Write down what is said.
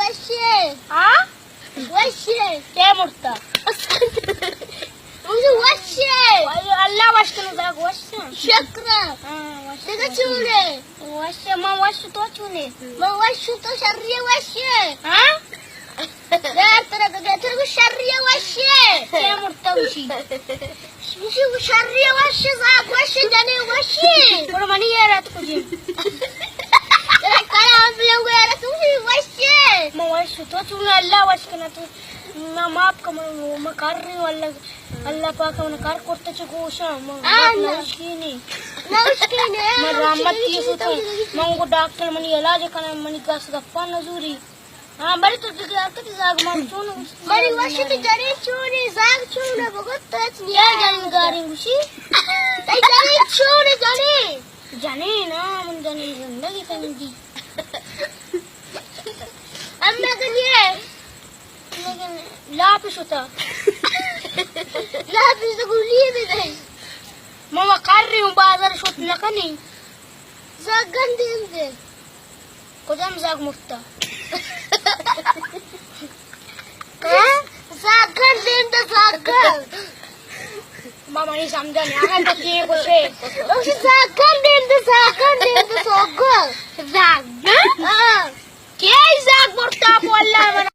وشے۔ ہاں؟ وشے۔ کے مرتا؟ مجھے وشے۔ اللہ وش کنه، زاگ وش۔ شکر۔ ہاں، وش۔ دگہ چونے؟ وشے، ما وش، تو چونے؟ ما وش، تو شریے وشے۔ ہاں؟ یار، ترا کجا، ترا کو شریے وشے۔ کے مرتا وشی؟ وشی کو شریے وشے، زاگ وشے، جنے وشے۔ پر منی یار ات کجی۔ ترا کلا ہم لوگ یار تو وشے۔ ما وش، تو چون؟ اللہ وش کنا تو۔ ما معاف کر، من، من کر رہی ہوں، اللہ، اللہ پاک من کر کرتے چ گوشاں، من آ، نہ۔ نوشکی نہیں۔ نوشکی نہیں، من رحمت نوشکی کی نہیں، سوتوں۔ من کو ڈاکٹر منی علاج کنا، منی کس گپا نزوری۔ ہاں، بڑی تو دگہ کتی زاگ مان چون؟ بڑی وشی تو جنین چونی، زاگ چون، بگت تو چنی۔ یا جنین گارین گوشی؟ تئی جنین چون جنین؟ جنین، ہاں، من جنین زندگی تنگی۔ اما کنی ہے؟ لیکن لاپ شتا۔ لاپ شتا گولی بدئی۔ ماما کر رہی ہوں، بازار شت نہ کنی۔ Jamun them they. کجام زاگ مرتا؟ ہاں؟ Jamun them they, jamun. ما منی سمجھا نہیں آنا تو کیے کچھ ہے۔ Jamun them they, jamun them they, jamun. زاگن؟ ہاں۔ کیے زاگ مرتا کو اللہ منا؟